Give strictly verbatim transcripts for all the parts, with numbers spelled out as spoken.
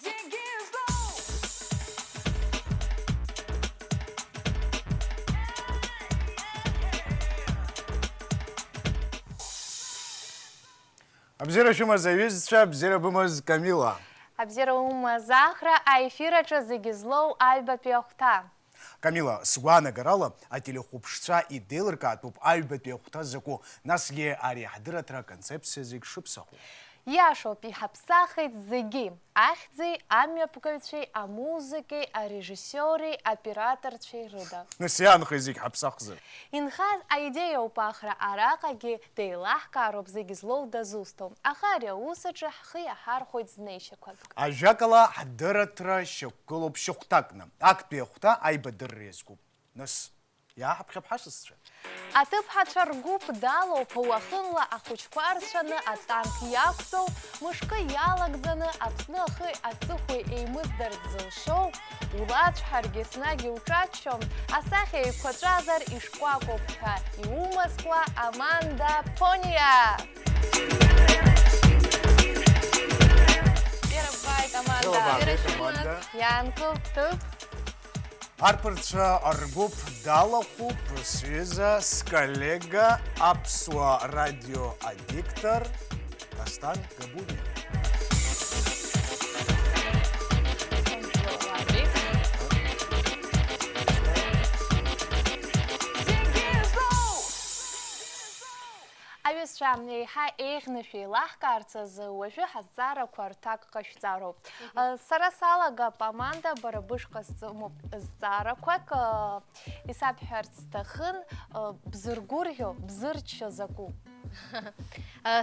Зегьы злоу! Абзиара шәымаз, аҩызцәа, абзиара бымаз, Камила. Абзиара умаз, Ахра, аефир аҿы Зегьы злоу аҩбатәи ахәҭа. Камила, сгәаанагарала, ателехәаԥшцәа идеилыркаатәуп аҩбатәи ахәҭа закәу, насгьы ари аҳдырраҭара аконцепциа зегь шыԥсаху. Иашоуп, иҳаԥсахит зегьы, ахьӡи, амҩаԥгаҩцәеи, амузыкеи, арежиссиори, аоператорцәеи рыда. Нас иаанхеи зегь ҳаԥсахзар? Инхаз аидеиоуп, Ахра, араҟагьы деилаҳкаароуп зегь злоу дазусҭоу, аха ари аус аҿы ҳхы иаҳархәоит знеишьақәак. Ажәакала, ҳдырраҭара шьақәгылоуп шьахәҭакны. Актәи ахәҭа аибадырра иазкуп. Нас, иааҳаԥхьап ҳасасцәа. Аҭыԥҳацәа ргәыԥ далоуп, уахынла ахәыҷқәа рцәаны атанк иақәтәоу, мышкы иалагӡаны Аԥсны ахи аҵыхәеи еимыздырц зылшоу, улацәҳаргьы еснагь иуҿаччо, асахьа еиқәаҵәазар ишкәакәоуп ҳәа иумазкуа Аманда Ԥониа! Ирыббааит, Аманда! Ирыббааит, Аманда! Иаанкыл ҭыԥ! Арԥарцәа ргәыԥ далахәуп сҩыза, сколлега, аԥсуа радио адиктор Асҭан Габуниа. Аҩызцәа, еиҳа еиӷьны шәеилаҳкаарц азы уажәы ҳазҵаарақәа рҭак ҟашәҵароуп. Мгм. Сара салагап, Аманда, бара бышҟа сҵымоуп зҵаарақәак, исабҳәарц сҭахын, бзыргәырӷьо, бзырччо закәу?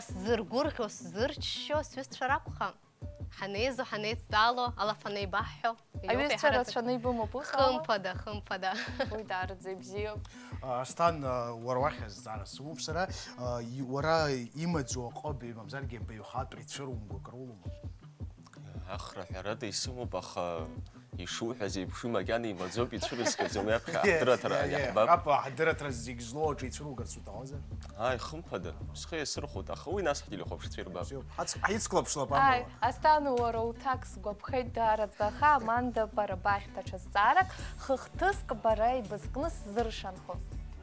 Сзыргәырӷьо, сзырччо сҩызцәа ракәхап. Ҳанеизо, ҳанеидтәало, алаф анеибаҳҳәо, иоуп. Аҩызцәа еиҳараӡак рацәаны ибымоуп, ус ала? Хымԥада, хымԥада. Уи даараӡа ибзиоуп. А, Асҭан, а, уара уахь азҵаара сымоуп сара. А, и-, уара имаӡоу аҟыбаҩ, мамзаргьы абаҩхатәра ицәырумго акыр улоума? Ахра ҳәарада исымоуп, аха ишуҳәаз еиԥш, уи макьана имаӡоуп, ицәырызгаӡом, уи аԥхьа Е, аҳдырраҭара е, е, иаҳбап. Апа, аҳдырраҭара зегь злоу аҿы ицәыругарц уҭахозар? Ааи, хымԥада, схы иасырхәоит, аха уи нас ҳтелехәаԥшцәа ирбап. Бзиоуп. Ҳацк-, ҳицклаԥшлап амала. Ааи, Асҭан, уара уҭак сгәаԥхеит даараӡа, аха Аманда, бара бахь даҽа зҵаарак, хыхҭыск бара ибызкны сзыршанхо.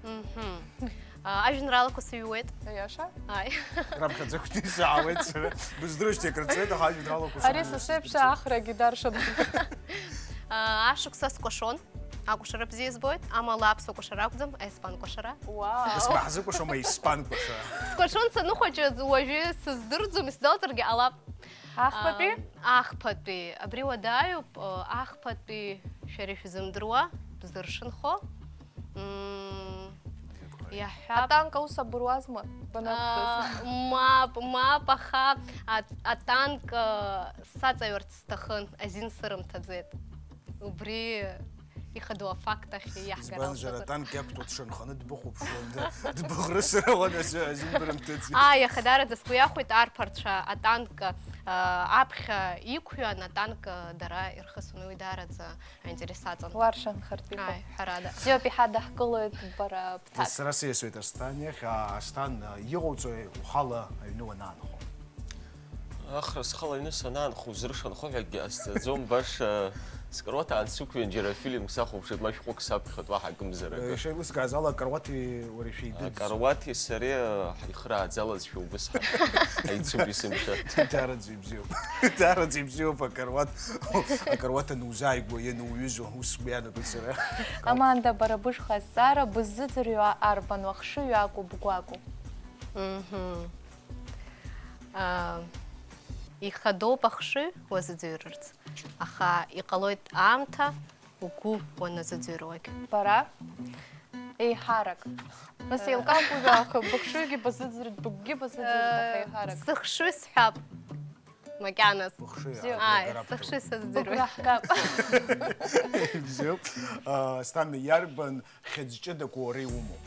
Мгм. А, ажәеинраалақәа сыҩуеит. Аиаша? Ааи. Раԥхьаӡа акәны исаауеит сара. Быздырышьҭеи акрыцуеит, аха ажәеинраалақәа. Ари сыҩуеит. Са сеиԥш Ахрагьы даршаӡом. А, ашықәса скәашон. Акәашара бзиа избоит, амала аԥсуа кәашара акәӡам, аиспан кәашара. Уау! Исмаҳзыкәашом аиспан кәашара. Скәашон саныхәыҷыз, уажәы сыздырӡом, исзалҵыргьы ҟалап. Ахԥатәи? Ам, ахԥатәи. Абри уадаҩуп, ы, ахԥатәи шәара ишәзымдыруа, бзыршанхо. М, иаҳҳәап. Атанк аус абыруазма, банақәтәаз? А, мап, мап, аха а-, атанк, ы, саҵаҩырц сҭахын, азин сырымҭаӡеит. Убри ихадоу афакт ахь иаҳгар алшозар. Избанзар, атанк иақәтәоу дшанханы дбыхәаԥшуан, д-, дбыӷрысыр ауан азы, азин бырымҭаӡеит. Ааи, иаха даараӡа сгәы иахәеит, арԥарцәа атанк, а, аԥхьа иқәҩан, атанк, а, дара ирхысуан, уи даараӡа аинтерес аҵан. Уаршанхартә иҟоуп. Ааи, ҳәарада. Бзиоуп, иҳадаҳкылоит бара бҭак. Сара сиасуеит Асҭан иахь. А, Асҭан, а, иҟоуҵои ухала аҩны уанаанхо? Ахра схала аҩны санаанхо, узыршанхо ҳәа акгьы ҟасҵаӡом, баша скаруаҭ аансықәҩан, џьара афильмк сахәаԥшып, ма шәҟәык саԥхьоит, уаҳа акымзар акы. Э, ишеилыскааз ала, акаруаҭи уареи шәеидыӡ. Акаруаҭи сареи, ҳаихрааӡалазшәа убыс ҳа-, ҳаицуп есымша. Даараӡа ибзиоуп. Даараӡа ибзиоуп акаруаҭ. Акаруаҭ анузааигәоу, иануҩызоу, ус сгәы иаанагоит сара. Аманда, бара бышҟа азҵаара, быззыӡырҩуа арбану, ахшыҩ акәу, бгәы акәу? Мгм. Аа, ихадоуп ахшыҩ уазыӡырҩырц, аха иҟалоит аамҭа угәы уаназыӡырҩуагь. Бара? Еиҳарак. Нас, э, еилкаауп уажәы, аха быхшыҩгьы базыӡырҩт, быгәгьы базыӡырҩт, аха, э, еиҳарак. Сыхшыҩ сҳәап. Макьаназ. Быхшыҩ. Бзиоуп. Ааи, сыхшыҩ сыздыруеит. Быгәра ҳгап. Бзиоуп. А, Асҭан, иарбан хьыӡ ҷыдақәа уара иумоу?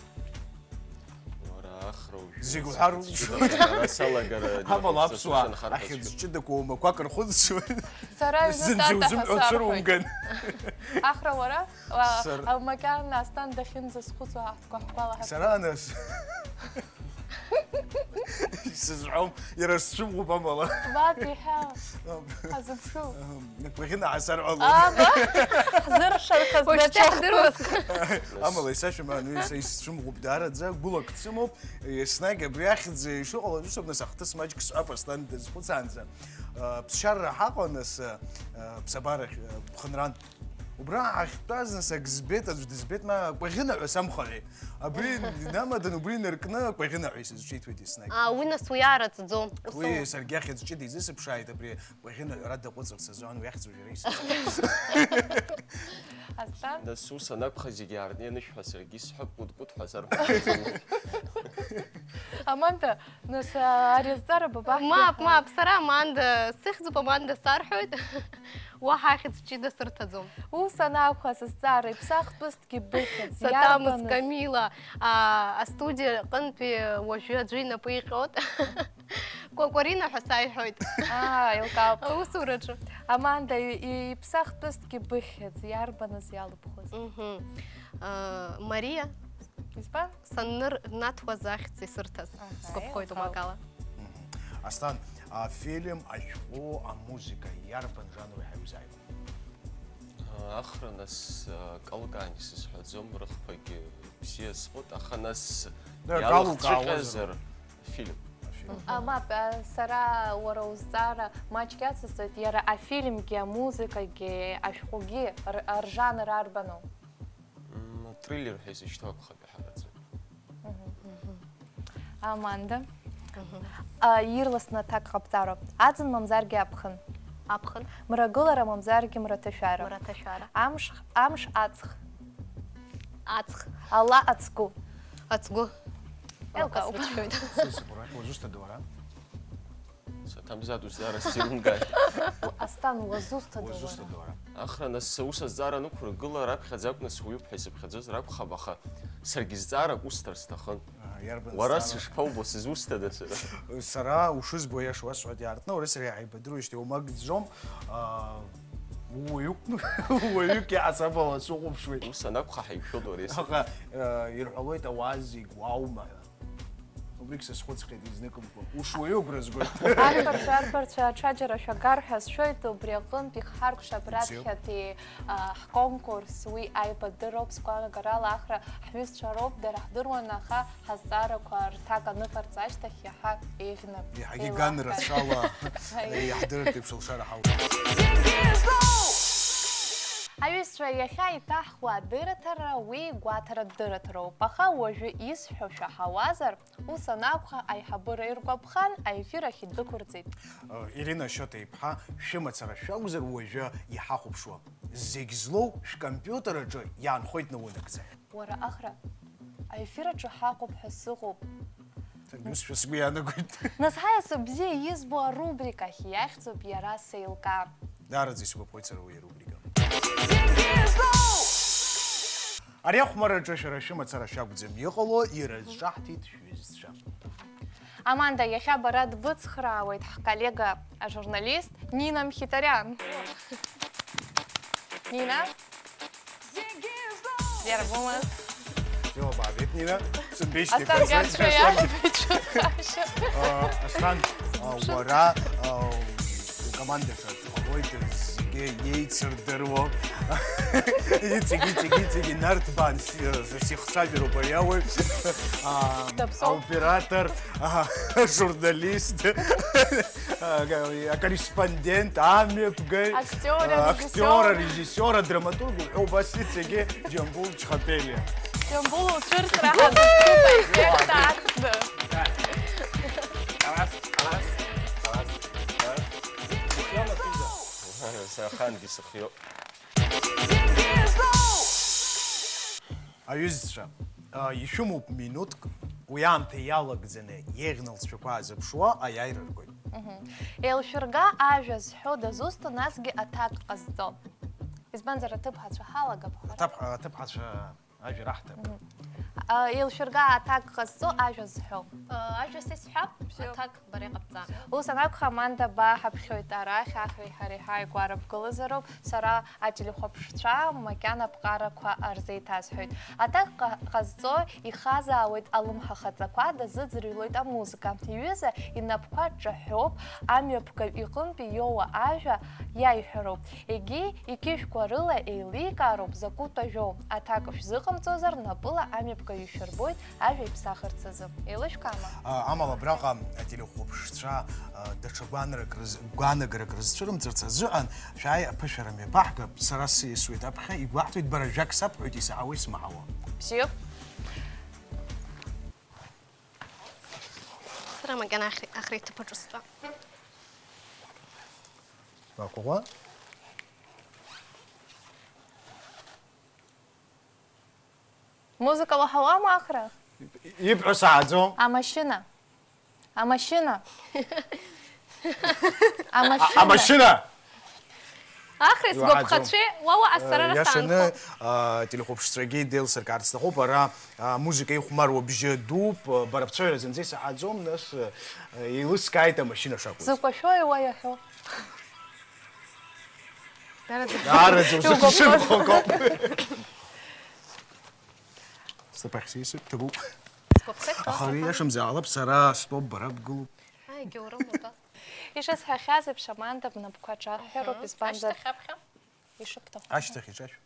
Уара Ахра уажәы. Зегь уҳәар улшоит. Ара салагара. Амала аԥсуаа ахьыӡ ҷыдақәа умақәак рхәыцуеит. Сара аҩны зынӡа тата узымҳәо ҳәа сарҳәоит. Цәырумган. Ахра уара? Сар- А, макьана Асҭан дахьынӡасхәыцуа ҳаҳ-, ҳгәаҳгәалаҳаршәа. Сара нас. Исызҳәом, иара сцәымӷуп амала. Мап иҳәа. Ҳазыԥшу. Кәаӷьына ҳасарҳәалон. Ҳзыршархаз даҽа ҳдыруаз. Амала исашәымаан, уи са исцәымӷуп даараӡа, гәылак дсымоуп, еснагь абри ахьӡ ишыҟалаз усоуп, нас ахҭыс маҷк сҳәап, Аслан дазхәыцаанӡа. Ԥсшьарра ҳаҟан, нас, ԥсабарахь, ԥхынран. Убра ҳахьтәаз, нас, ак збеит, аӡә дызбеит, ма Кәаӷьына ҳәа самхаҳәеи. Абри инамадан, убри инаркны Кәаӷьына ҳәа исызҿиҭуеит еснагь. Аа, уи, нас, уи аараӡаӡом. Ус ауп. Уи саргьы ахьӡ ҷыда изысыԥшааит, абри Кәаӷьына ҳәа ара даҟәыҵырц азы, уи ахьӡ уажәы ара исызҿиҭуеит. Аслан? Нас ус анакәха, зегьы аартны ианышәҳәа, саргьы исҳәап, кәыт-кәыт ҳәа сарҳәоит. Аманда, нас, а, ари азҵаара бабаҳ-, Мап, баҳ-, мап, сара Аманда сыхьӡуп, Аманда сарҳәоит. Уаҳа ахьӡ ҷыда сырҭаӡом. Ус анакәха, сызҵаара, иԥсахтәызҭгьы быхьӡ, Саҭамыз иарбаныз? Камила, а, астудиа аҟынтәи уажәы аӡәы инапы иҟьоит. Кәакәарина ҳәа саиҳәоит. Аа, еилкаауп. Аусураҿы. Аманда, и-, и-, иԥсахтәызҭгьы быхьӡ, иарбаныз иалыбхыз? Мгм. А, Мариа. Избан? Санныр наҭуаз ахьӡ исырҭаз. Аҳа, сгәаԥхоит еилкаауп. Умакала. Мгм. Аслан, афильм, ашәҟәы, амузыка иарбан жанр иаҳа иузааигәоу? Ахра, нас, а, калкаан исызҳәаӡом, рыхқәагьы бзиа зхәыт, аха, нас, Да, иалхцәыҟьазар, калкаауазар. Афильм. Афильм. А, мап, а, сара уара узҵаара маҷк иацысҵоит, иара афильмгьы, амузыкагьы, ашәҟәгьы р-, ржанр арбану? М, триллер ҳәа изышьҭоу акәхап иаҳараӡак. Мгм. Аманда. Мгм. А, ирласны аҭак ҟабҵароуп. Аӡын мамзаргьы аԥхын. Аԥхын. Мрагылара мамзаргьы мраҭашәара. Мраҭашәара. Амш, амш аҵх. Аҵх. Ала ацгәы. Ацгәы. Еилкаауп. Сара сыбрахь уажәы сҭадоу ара? Саҭамзар, узҵаара сзеилымкааит. Аслан, уазусҭада уара? Уазусҭада уара? Ахра, нас, ус азҵаара анықәыргыла, раԥхьаӡа акәны суаҩуп ҳәа исыԥхьаӡозар акәхап, аха саргьы зҵаарак усҭар сҭахын. Аа, иарбан Уара зҵаара? Сышԥаубо, сызусҭада сара? Сара ушызбо, аиаша уасҳәоит, иаартны уара сара иааибадыруеижьҭеи уамак ӡом. Аа, уаҩуп, уаҩук иаҳасабала сухәаԥшуеит. Ус анакәха, ҳаиқәшәоит уареи сареи. Аха, аа, ирҳәалоит ауаа зегь уааума ҳәа. Убригь сазхәыцхьеит изныкымкәа. Ушуаҩу агәра згоит. Арԥарцәа, арԥарцәа, аҽаџьара шәагар ҳәа сшәоит, убри аҟынтә ихҳаркәшап Бзиоуп. Раԥхьатәи, а, ҳконкурс, уи аибадырроуп, сгәаанагарала Ахра ҳҩызцәа роуп, дара ҳдыруан, аха ҳазҵаарақәа рҭак аныҟарҵа ашьҭахь иаҳа еиӷьны Иаҳагьы еилаҳкааит. Ган рацәала Аи. Иаҳдырыртә еиԥш алшара ҳауп. Аҩызцәа, иахьа иҭаҳхуа адырраҭара уи гәаҭаратә дырраҭароуп, аха уажәы исҳәо шәаҳауазар, ус анакәха, аиҳабыра иргәаԥхан, аефир ахь идәықәырҵеит. Ирина Шьоҭа-иԥҳа, шәымацара шәакәзар уажәы иҳахәаԥшуа? Зегь злоу шәкомпиутер аҿы иаанхоит наунагӡа. Уара, Ахра, аефир аҿы ҳаҟоуп ҳәа сыҟоуп. Саргьы усшәа сгәы иаанагоит. Нас ҳаиасып бзиа избо арубрика ахь иахьӡуп иара Сеилкаа. Даараӡа исгәаԥхоит сара уи арубрика. Ари ахәмарраҿы шәара шәымацара шәакәӡам иҟало, ирызҿаҳҭит шәҩызцәа. Аманда, иахьа бара дбыцхраауеит ҳколлега ажурналист Нина Мхитариан. Нина? Бзиара бумаз? Иоуа, баабеит, Нина. Сымбеижьҭеи Аслан, базар. Иарцәа иарбеит шәыхашьа. А, Аслан, а, уара, а, укомандаҿы дҟалоит, зегьы иеицырдыруа. Иҵегь, иҵегь, иҵегь инарҭбаан, си-, сихцәажәароуп ари ауаҩ. А, Даԥсоу. Аоператор, а, ажурналист. А, акорреспондент, амҩаԥгаҩ, актиор, а, режиссиор. Актиор, арежиссиор, адраматург уҳәа убас иҵегьы Џьамбул Чхапелиа. Џьамбул уцәырҵра ҳазыԥшуп, аеффект ацны. Ҟалас, ҟалас, ҟалас, ҟалас. Сыхиоума, Физа? Сара ахаангьы сыхиоуп. Аҩызцәа, а, ишәымоуп минуҭк, уи аамҭа иалагӡаны иеиӷьны лҵшәақәа аазыԥшуа аиааира ргоит. Мгм. Еилшәырга ажәа зҳәо дазусҭоу, насгьы аҭак ҟазҵо? Избанзар, аҭыԥҳацәа ҳалагап ҳара. Аҭыԥ-, аҭыԥҳацәа ажәа раҳҭап. Мгм. А, еилшәырга аҭак ҟазҵо ажәа зҳәо. А, ажәа са исҳәап, аҭак бара иҟабҵа. Ус анакәха, Аманда, бааҳаԥхьоит арахь, аҳәеи ҳареи ҳааигәара бгылазароуп. Сара ателехәаԥшцәа макьана аԥҟарақәа рзеиҭасҳәоит. Аҭак ҟа-, ҟазҵо ихазаауеит алымҳа хаҵақәа, дазыӡырҩлоит амузыка. Иҩыза инапқәа ҿаҳәоуп, амҩаԥгаҩ иҟынтәи иоуа ажәа иаиҳәароуп. Егьи иқьышәқәа рыла еиликаароуп закәытә ажәоу. Аҭак шәзыҟамҵозар, напыла амҩаԥгаҩ ишәырбоит ажәа иԥсахырц азы. Еилышәкаама? А, амала абраҟа ателехәаԥшцәа, а, даҽа гәанарак рыз-, гәаанагарак рызцәырымҵырц азыҳәан, шәааи аԥышәара мҩаԥаҳгап, сара сиасуеит аԥхьа, игәаҳҭоит, бара жәак сабҳәоит, исаҳауеи смаҳауа. Бзиоуп. Сара макьана ахри-, ахра иҭыԥ аҿы стәа. Бақәыӷәӷәа. Музыка уаҳауама, Ахра? Ибҳәо сааӡом. Амашьына. Амашьына. Амашьына. Амашьына! Ахра, иуаҳаӡом. Сгәаԥхацәеи, уа уаҟа сара, э, иашаны, расаанхо. А, телехәаԥшцәагьы деилсыркаарц сҭахуп, ара, а, музыка ихәмаруа бжьы дууп, а, бара бцәажәара зынӡа исаҳаӡом, нас, а, еилыскааит амашьына шакәыз. Зықәашәои уа иахьоу? Даараӡа. Даараӡа, усышьҭымхыкәа. Сыԥхь сисып, ҭабуп. Сгәаԥхеит, аха ари иашамзаалап, сара стәоуп, бара бгылоуп. Ааи, егьаурым убас. Ишысҳәахьаз еиԥш, Аманда бнапқәа ҿаҳҳәароуп, мгм, избанзар, ашьҭахь аԥхьа? Ишыбҭаху. Ашьҭахь иҿашә.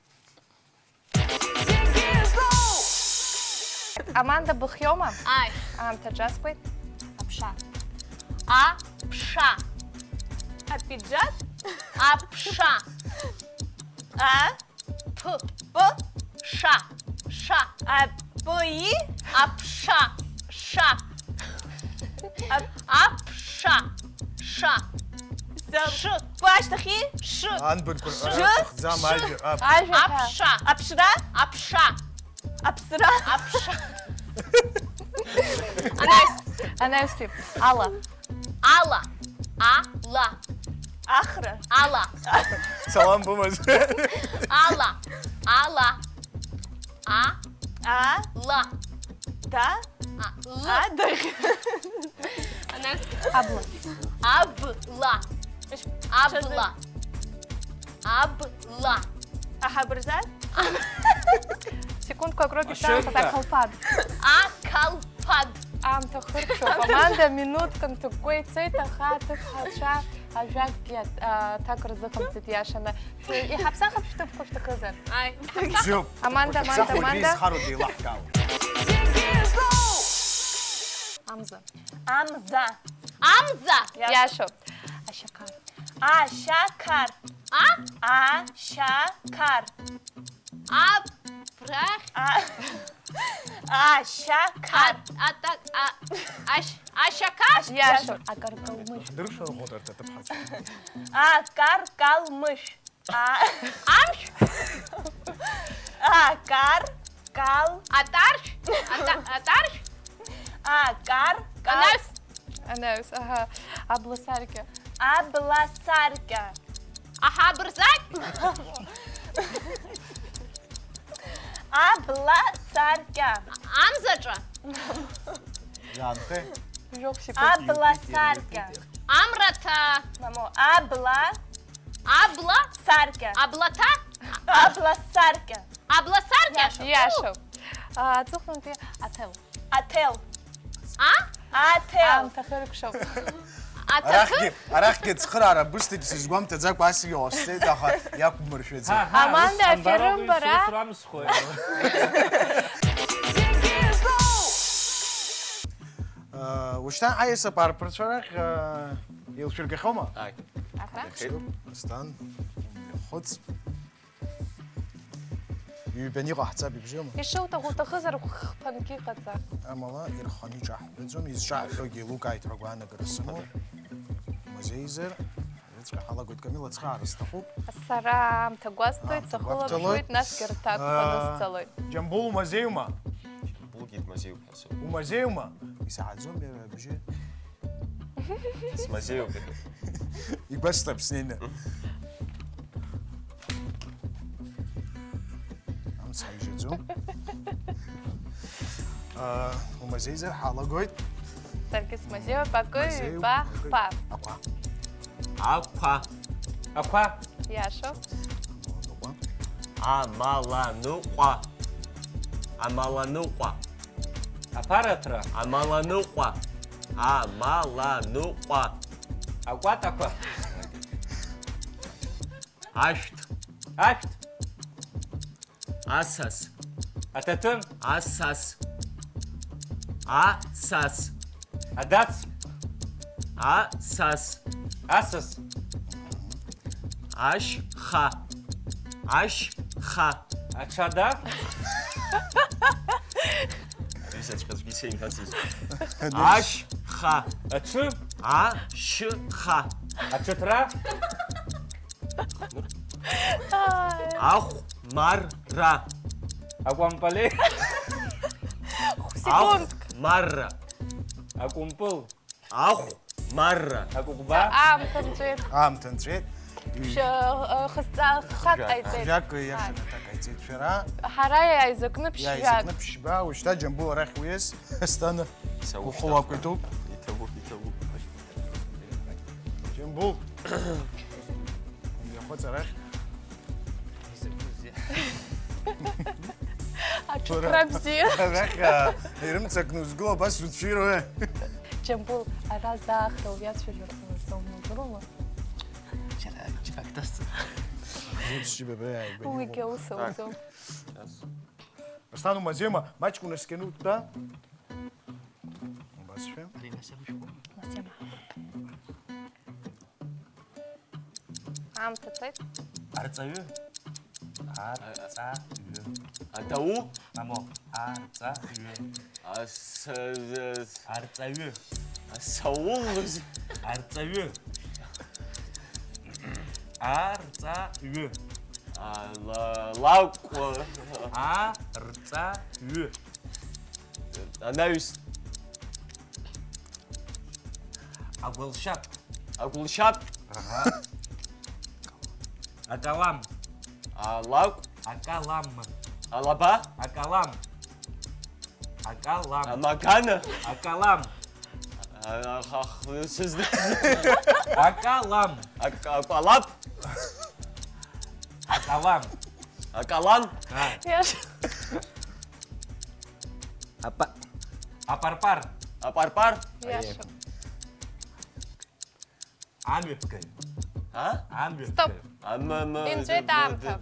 Аманда, быхиоума? Ааи. Аамҭа ҿаскуеит. Аԥша. Аԥша. Апиджак? Аԥша. А? П. П. Ша. Ша. А, П, И? Аԥша. Ша. А, Аԥша. Ша. Ш. П ашьҭахьи? Ш. Анбанқәа рҳәара Ш. Аҭахӡам, Ш. Ажәа, ап. Ажәа ҳәа. Аԥша. Аԥшра? Аԥша. Аԥсра. Аԥша. Анаҩс. Анаҩстәи. Ала. Ала. Ала. Ахра. Ала. Салам бымаз. Ала. Ала. А. А. Ла. Да? А, л. А, да. Анаҩс. Абла. Абла. Абла. Абла. Аҳабырзар? Секундқәак рокет ашьыжьда. Ақалԥад. Ақалԥад. Аамҭа хыркәшоуп. Аманда минуҭк нҭыкәкәа ицеит, аха аҭыԥҳацәа ажәакгьы, а, аҭак рзыҟамҵеит иашаны. Шәы-, иҳаԥсахып шәҭыԥқәа шәҭахызар. Ааи, иҳаԥсахып. Бзиоуп. Аманда, Аманда, Аманда. Изхароу деилаҳкаауеит. Амза. Амза. Амза. Иашоуп. Ашьақар. Ашьақар. А? Ашьақар. Абрахь. А. Ашьақар. А, ата-, а, ашь-, ашьақар? Иашоуп. Акаркалмышә. Ҳдыршәырӷәӷәоит арҭ аҭыԥҳацәа. Акаркалмышә. А. Амшә? Акар, кал. Атаршә? Ата-, атаршә? Акар, кал. Анаҩс? Анаҩс, аҳа. Абласаркьа. Абласаркьа. Аҳабырзакь? Абласаркьа. Амзаҿа? Иаанхеи? Жәохә секунд. Абласаркьа. Амраҭа. Мамоу, абла. Абла? Саркьа. Аблаҭа? Абласаркьа. Абласаркьа? Иашоуп. Иашоуп. А, аҵыхәтәантәи аҭел. Аҭел. А? Аҭел. Аамҭа хыркәшоуп. Аҭакы? Арахьгьы, арахьгьы ацхыраара бысҭеит, сызгәамҭаӡакәа асгьы ҟасҵеит, аха иақәмыршәаӡеит. Ҳа, ҳа, Аманда, ус ҳамбароуп, аферым бара. Ус, ус рам схоит. Э, ушьҭа аиасып арԥарцәа рахь, э, еилшәыргахьоума? Ааи. Аха? Иахьеит. Бзиоуп, Асҭан, умҩахыҵ. Ҩбаны иҟаҳҵап, ибжьоума? Ишуҭаху уҭахызар, хԥанкгьы иҟаҵа. Амала, ирханы иҿаҳҳәаӡом, изҿаҳҳәогьы еилукааит ҳәа агәаанагара сымоуп. Мазеизар, уиҵәҟьа ҳалагоит, Камила, ацхыраара сҭахуп. Сара аамҭа гәасҭоит, аамҭа сахылаԥшуеит, гәабҭалоит. Насгьы рҭакқәа, аа, нысҵалоит. Џьамбул, умазеиума? Џьамбулгьы дмазеиуп ҳәа сыҟоуп. Умазеиума? Исаҳаӡом иара абжьы. Смазеиуп. Игәасҭап снеины. Амца ҳаижьаӡом. Умазеизар ҳалагоит. Саргьы смазеиуп. Акы, ҩба, хԥа. Ақәа. Ақәа. Ақәа. Иашоуп. Амаланыҟәа. Амаланыҟәа. Аԥараҭра. Амаланыҟәа. Амаланыҟәа. Акәатақәа. Ашәҭ. Ашәҭ. Асас. Аҭаҭын. Асас. Асас. Адац. Асас. Асас. Ашьха. Ашьха. Аҽада. Исаҵәҟьазгьы сеимҳәацызт. Ашьха. Аҽы. Ашьха. Аҽыҭра. Ахәмарра. Акәампали. Секундк. Ахәмарра. Акәымпыл. Ахәмарра. Акәыкәба. Аамҭа нҵәеит. Аамҭа нҵәеит. Шьа-, э, хысҵа-, хак ҟаиҵеит. Хжак иашан аҭак ҟаиҵеит шәара. Ҳара иааизакны ԥшьжәак. Иааизакны ԥшьба, уажәшьҭа Џьамбул арахь уиас, Асҭана. Ухы уақәиҭуп. Иҭабуп, иҭабуп. Џьамбул. Умҩахыҵ арахь. Аҽыҭра бзиа. Арахь, а, ирымцакны узгыло абас уцәируе. Џьамбул, ара заахра уиацәажәар ҟалаӡом, удыруама? Џьара џьбак дасҵоит. Зеиԥш џьбабеи ааигәа иҟоуп. Уигьы аус ауӡом. Аслан, умазеиума? Маҷк унаскьаны утәа. Убасшәа. Ари насабжьуама? Насема. Аамҭа цеит. Арҵаҩы. Арҵаҩы. Адау? Амо. Арҵаҩы. Ас-, ас-, Арҵаҩы. Асаул. Арҵаҩы. Арҵаҩы. Ала-, лакә. Арҵаҩы. Анаҩс. Агәылшьап. Агәылшьап. Аҳа. Акалам. Алакә. Акалам. Алаба. Акалам. Акалам. Амагана. Акалам. А, ах, ах, сызна-, Акалам. Ак-, акәалаԥ. Акалам. Акалан. А. Иаша. Апа-, апарпар. Апарпар. Иаша. Амҩаԥгаҩ. А? Амҩаԥгаҩ. Стоп. Ама-, ма-, Инҵәеит ма-, аамҭа. ма-,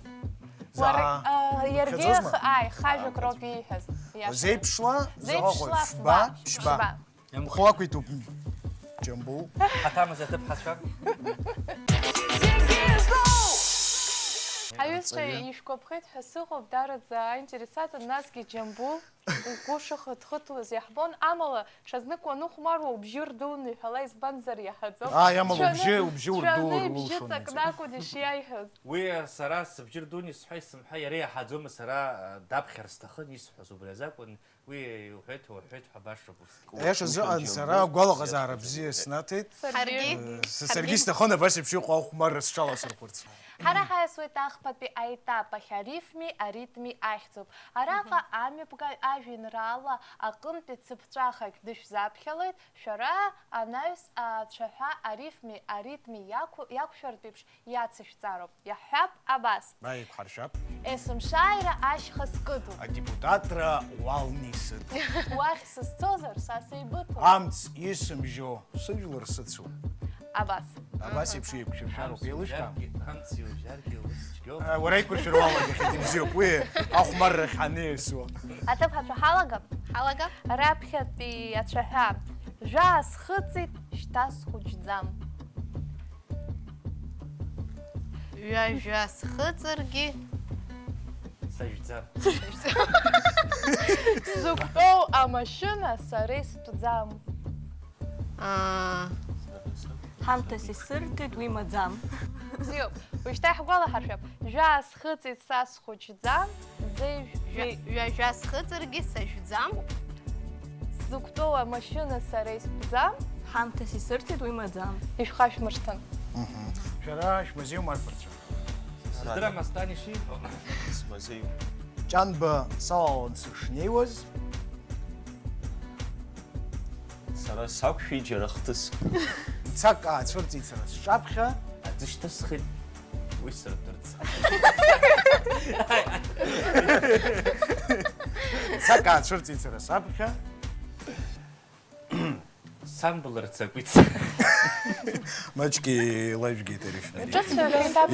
Уара, Заа. а, иаргьы Хьаӡозма? х-, ааи, хажәак роуп ииҳәаз. Иаша. Зеиԥшла, Зеиԥшла, зоҟаҟои, фба, фба, ԥшьба. фба. Ухы уақәиҭуп, Џьамбул. Ҳаҭамыз аҭыԥҳацәа. Ҳаҩызцәа Аиеи. ишәгәаԥхеит ҳәа сыҟоуп, дараӡа аинтересаҵәҟьан, насгьы Џьамбул угәы шыхыҭхыҭуаз иаҳбон, амала ҽазнык уаныхәмаруа убжьы рдуны иҳәала, избанзар иаҳаӡом. Ааи, амала Шәаны, убжьы, убжьы урду шәаны ибжьы рулшон, ҵакнакәын ишиаиҳәоз. Уи сара сыбжьы рдуны исҳәа исымҳәа иара иаҳаӡом, сара, а, даԥхьар сҭахын исҳәаз убри азакәын. Уи уҳәеит, уҳәеит ҳәа башоуп ус. Аиаша азыҟан сара агәалаҟазаара бзиа снаҭеит. Саргьы. Ҳаргьы. Э, са-, саргьы исҭахын абас еиԥш иҟоу ахәмарра сҽаласырхәырц. Ҳара ҳаиасуеит ахԥатәи аетап ахь, арифми аритми ахьӡуп. Араҟа Мгм. амҩаԥгаҩ ажәеинраала аҟынтәи цыԥҵәахак дышәзаԥхьалоит, шәара анаҩс ацәаҳәа арифми аритми иақәу-, иақәшәартә еиԥш иацышәҵароуп. Иаҳҳәап абас. Ма еиқәҳаршәап. Есымшааира ашьха скыдуп. Адепутатра уалны исыдуп. Уахь сызцозар, са сеибыҭоуп. Амц исымжьо сыжәлар сыцуп. Абас. Абас еиԥш еиқәшәыршәароуп, еилышәкаам. Амц иужьаргьы, амц иужьаргьы ус цәгьоуп. Э, уара иқәыршәыр уалагахьеит, ибзиоуп, уи ахәмаррахь ҳаниасуа. Аҭыԥҳацәа ҳалагап? Ҳалагап. Раԥхьатәи ацәаҳәа. Жәаа схыҵит, шьҭа схәыҷӡам. Ҩажәа схыҵыргьы. Сажәӡа. Сзықәтәоу амашьына сара истәӡам. Аа. Ҳамҭас исырҭеит, уи маӡам. Бзиоуп. Уажәшьҭа иаҳгәалаҳаршәап. Жәаа схыҵит, са схәыҷӡам, зеижә-, Ҩа-, ҩажәа схыҵыргьы сажәӡам. Сзықәтәоу амашьына сара истәӡам. Ҳамҭас исырҭеит, уи маӡам. Ишәхашәмыршҭын. Мгм. Шәара шәмазеиума, арԥарцәа? Сыздырам Асҭан ишиҳәо. Смазеиуп. Ҷанба салалан сышнеиуаз, Сара сақәшәеит џьара хҭыск. Мцак аацәырҵит сара сҿаԥхьа. Аӡы шьҭысхит. Уи сырдырц. Мцак аацәырҵит сара саԥхьа. Самбылырц акәиц. Маҷк илажәгеит арифмериа.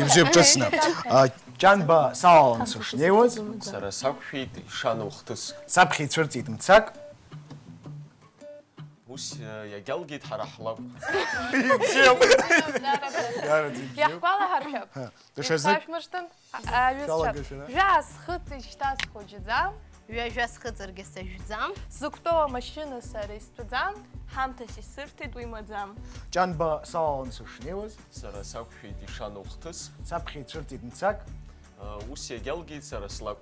Ибжьы ҿыцны. А, Ҷанба саалан сышнеиуаз. Сара сақәшәеит ишану хҭыск. Саԥхьа ицәырҵит мцак. Ус, э, иагьалгеит ҳара ҳлакә. Ибзиоуп. Иараӡа ибзиоуп. Иаҳгәалаҳаршәап. Даҽазнык. Ишԥашәмыршҭын, а-, аҩызцәа. Шәалагашәа, а? Жәа схыҵ ишьҭасхьоу џьӡам. Ҩажәа схыҵыргьы сажәӡам. Сзықәтәоу амашьына сара истәӡам. Ҳамҭас исырҭеит уи маӡам. Ҷанба саалан сышнеиуаз. Сара сақәшәеит ишану хҭыс. Саԥхьа ицәырҵит мцак. Ус иагьалгеит сара слакә.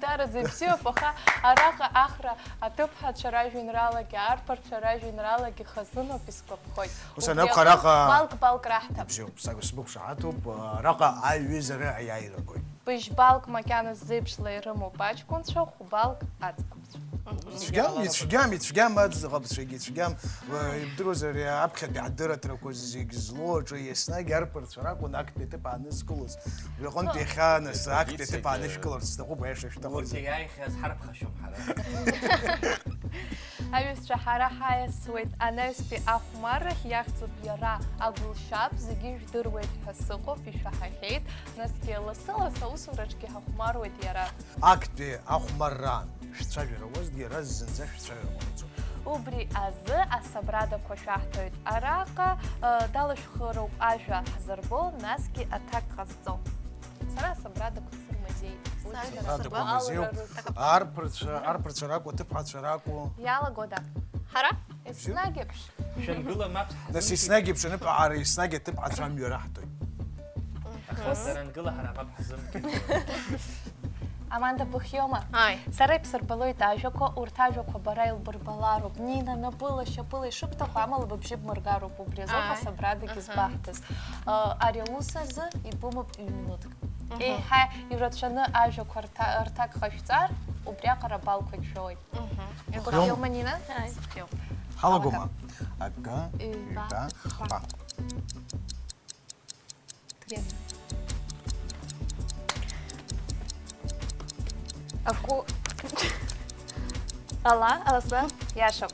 Даара ибзиоуп, аха араҟа Ахра аҭыԥҳацәа ражәеинраалагьы, арԥарцәа ражәеинраалагьы хазыноуп, исгәаԥхоит. Ус анакәха, араҟа балк-балк раҳҭап. Ибзиоуп, сагә-, сбықәшаҳаҭуп, араҟа аҩызара аиааира агоит. Быжь-балк макьана зеиԥшла ирымоуп аҷкәынцәа, хә-балк аӡӷабцәа. Ицәгьам, ицәгьам, ицәгьам аӡӷабцәагьы, ицәгьам, э, ибдыруазар, ари аԥхьатәи ҳдырраҭарақәа зегь злоу аҿы еснагь арԥарцәа ракәын актәи аҭыԥ аанызкылоз. Уи аҟынтә иахьа нас актәи аҭыԥ аанышәкыларц сҭахуп, аиаша шәҭахызар. Урҭ иааихьаз ҳарԥхашьом ҳара. Аҩызцәа, ҳара ҳаиасуеит анаҩстәи ахәмаррахь, иахьӡуп иара агәылшьап, зегьы ижәдыруеит ҳәа сыҟоуп, ишәаҳахьеит, насгьы лассы-лассы аусураҿгьы ҳахәмаруеит иара. Актәи ахәмарраан шәцәажәара уазҭгьы, иара зынӡа шәцәажәара ҟанаҵоит. Убри азы асабрадақәа шәаҳҭоит араҟа, э, далашәхыроуп ажәа ҳзырбо, насгьы аҭак ҟазҵо. Сара асабрадақәа сырмазеит. Уи сара сабрадақәа сабра-, мазеиуп. Аура рыҭ-, арԥарцәа, арԥарцәа ракәу, аҭыԥҳацәа ракәу? Иалагода? Ҳара? Еснагь еиԥш. Шәангыла мап ҳзымкит. Нас еснагь еиԥш аныԥ-, ара еснагь аҭыԥҳацәа амҩа раҳҭоит. Аха ус. Сара ангыла ҳара мап ҳзымкит. Аманда, быхиоума? Ааи. Сара ибсырбалоит ажәақәа, урҭ ажәақәа бара илбырбалароуп. Нина, напыла, шьапыла ишыбҭаху, амала быбжьы бмыргароуп, убри азоуп асабрадагьы збаҳҭаз. Э, ари аус азы ибымоуп ҩ-минуҭк. Мгм. Еиҳа ирацәаны ажәақәа рҭа-, рҭак ҟашәҵар, убриаҟара абалқәагь шәоуеит. Мгм. Быхиоума, Нина? Ааи. Сыхиоуп. Ҳалагома? Акы, ҩба, ҩба, хԥа. Хԥа. Yes. Аку-, ала, аласба? Иашоуп.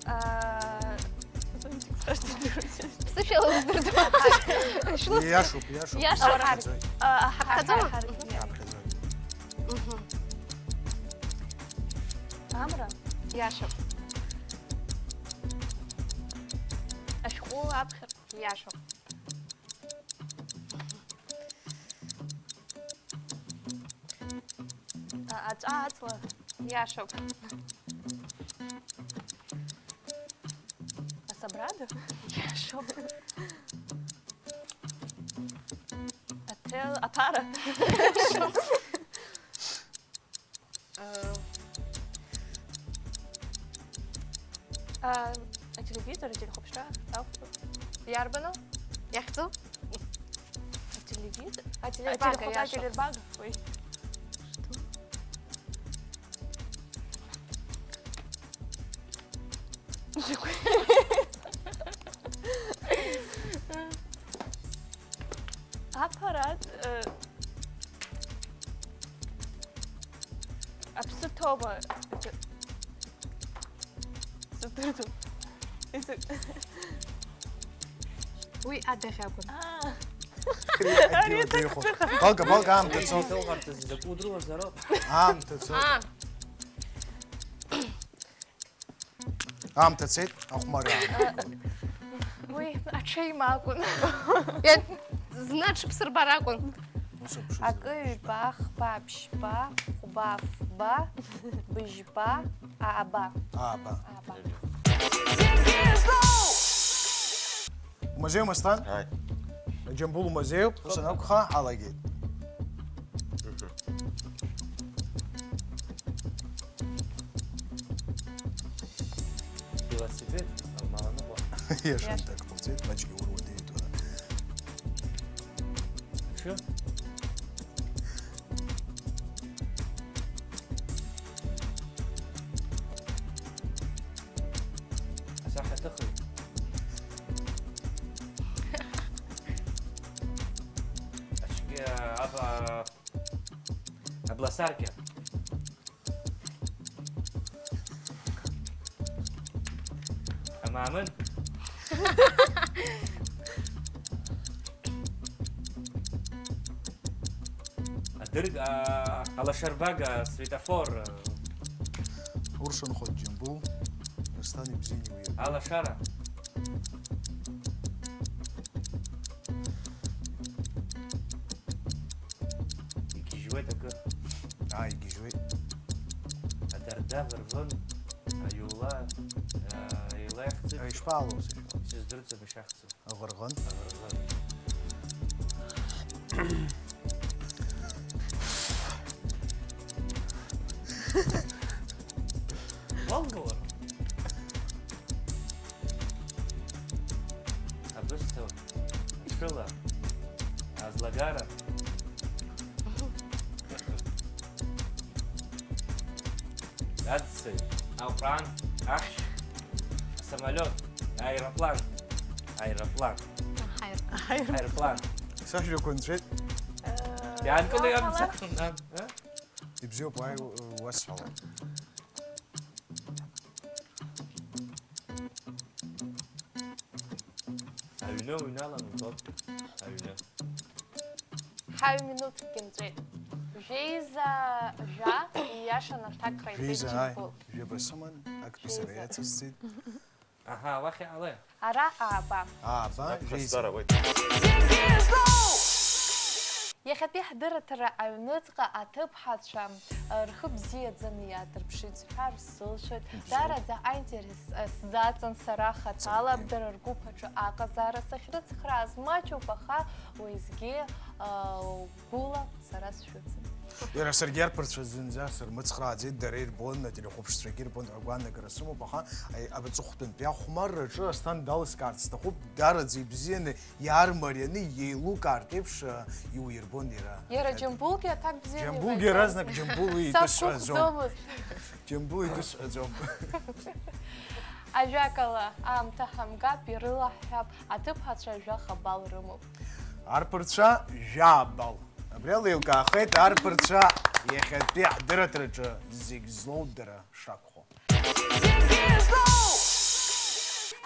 А, ԥсышәала уздырӡом. Иашоуп, иашоуп. Иашоуп. Иашоуп. Ҳаԥхьаӡоит. А, ҳаԥхьаӡома? Ҳаԥхьаӡоит. Мгм. Амра? Иашоуп. Ашәҟәы аԥхьа. Иашоуп. А, аҵәа аҵла. Иашоуп. Асабрада? Иашоуп. Аҭел, аԥара. Э, а, ателевизор, ателехәаԥшра акәхап. Иарбану? Иахьӡу? Ателевизор? Ателербага, ателехәаԥшра, иашоуп. Ателербага, ой. Что? Аппарат, э, аԥсы ҭоума? Сыздырӡом. Исыр-, уи адагь акәын. Аа. Ари аҭак ҵыхәа. Балга, балга, аамҭа цо. Иҭоуҳарц азы закәу удыруазароуп. Аамҭа цо. Аа. Аамҭа цеит, ахәмарра. Уи аҽеим акәын. Зны аҽыԥсырбар акәын. Ус аԥшызар. Акы, ҩба, хԥа, ԥшьба, хәба, фба, быжьба, ааба. Ааба. Ааба. Умазеиума, Асҭан? Ааи. Џьамбул умазеиуп, ус анакәха, ҳалагеит. Велосипед, алмала ныҟәа. Иашан дақәылҵеит, маҷк иуруа деитәаны. Аҽы? Саркьа. Амаамын. Адырг, а, алашарбага, светофор. Уршанхо џьамбул, Арсҭан ибзианы иуиа. Алашара. Игьежьуеит акы. Аа, игьежьуеит. Адарда, вырвын, аиула, а, еилаихӡыт. Ишԥаалоу, сышәо? Сыздырӡом ишахьӡу. Аӷырӷын. Аӷырӷын. Уалгауа? Абысҭа, ашәыла, азлагара. Аӡсаҩ, аҟәраан, ахьшь, асамолиот, аероплан, аероплан, Аир-, аир-, аероплан. Сажәақәа нҵәеит. Иаанкылеи, иаанкылеи. Амца? Ибзиоуп, уааи, уасҳәала. Аҩны уҩналан, уҳәоит, аҩны. Ҳаҩ минуҭкгьы нҵәеит. Жәеиза жәа, ииашаны аҭак ҟаиҵеит. Жәеиза, ааи, Џьамбул. Жәаба сыман, актәи сара Жәеиза. Иацысҵеит. Аҳа, уахь иҟалеи? Ара ааба. Ааба, Наԥхьа жәеиза. Сцара ауеит. Зегьы злоу! Иахьатәи ҳдырраҭара аҩныҵҟа аҭыԥҳацәа, э, рхы бзиаӡаны иаадырԥшит сҳәар сылшоит. Бзиоуп. Даараӡа аинтерес, э, сзаҵан сара хаҭала, Саргьы. Дара ргәыԥ аҿы аҟазаара сахьрыцхрааз маҷуп, аха уеизгьы, э, гәыла сара сшәыцын. Иара саргьы арԥарцәа зынӡа сырмыцхрааӡеит, дара ирбон, ателехәаԥшцәагьы ирбон ҳәа агәаанагара сымоуп, аха, аи, аҵыхәтәантәи ахәмарраҿы Асҭан далыскаарц сҭахуп, даараӡа ибзианы иаармарианы, иеилукаартә еиԥш, а, иуирбон иара. Иара Џьамбулгьы аҭак бзианы Џьамбулгьы иҟаиҵон. Иаразнак Џьамбул итәы сҳәаӡом. Сақәгәыӷӡомызт. Џьамбул итәы сҳәаӡом. Ажәакала, аамҭа ҳамгап, ирылаҳҳәап, аҭыԥҳацәа жәаха балл рымоуп. Арԥарцәа жәаа балл. Абри ала еилкаахеит арԥарцәа иахьатәи ҳдырраҭараҿы зегь злоу дара шракәхо.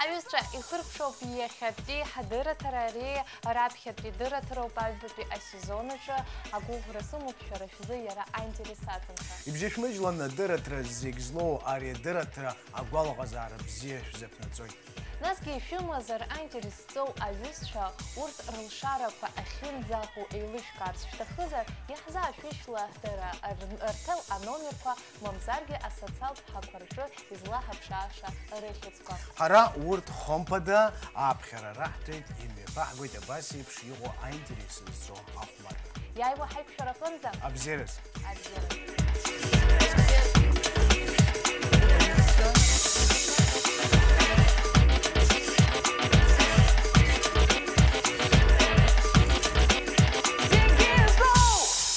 Аҩызцәа, ихыркәшоуп иахьатәи ҳдырраҭара, ари раԥхьатәи дырраҭароуп аҩбатәи асезон аҿы. Агәыӷра сымоуп шәара шәзы иара аинтерес аҵанакуа. Ибжьышәмыжьлан адырраҭара зегь злоу ари адырраҭара агәалаҟазаара бзиа шәзаԥнаҵоит. Насгьы ишәымазар аинтерес зҵоу аҩызцәа, урҭ рылшарақәа ахьынӡаҟоу еилышәкаарц шәҭахызар, иаҳзаашәышьла дара р-, рҭел аномерқәа, мамзаргьы асоциалтә ҳақәа рҿы излаҳаԥшааша рыхьӡқәа. Ҳара урҭ хымԥада аԥхьара раҳҭоит, имҩаԥаҳгоит абас еиԥш иҟоу аинтерес зҵо ахәмарра. Иааиуа ҳаиқәшәараҟынӡа. Абзиараз. Абзиараз.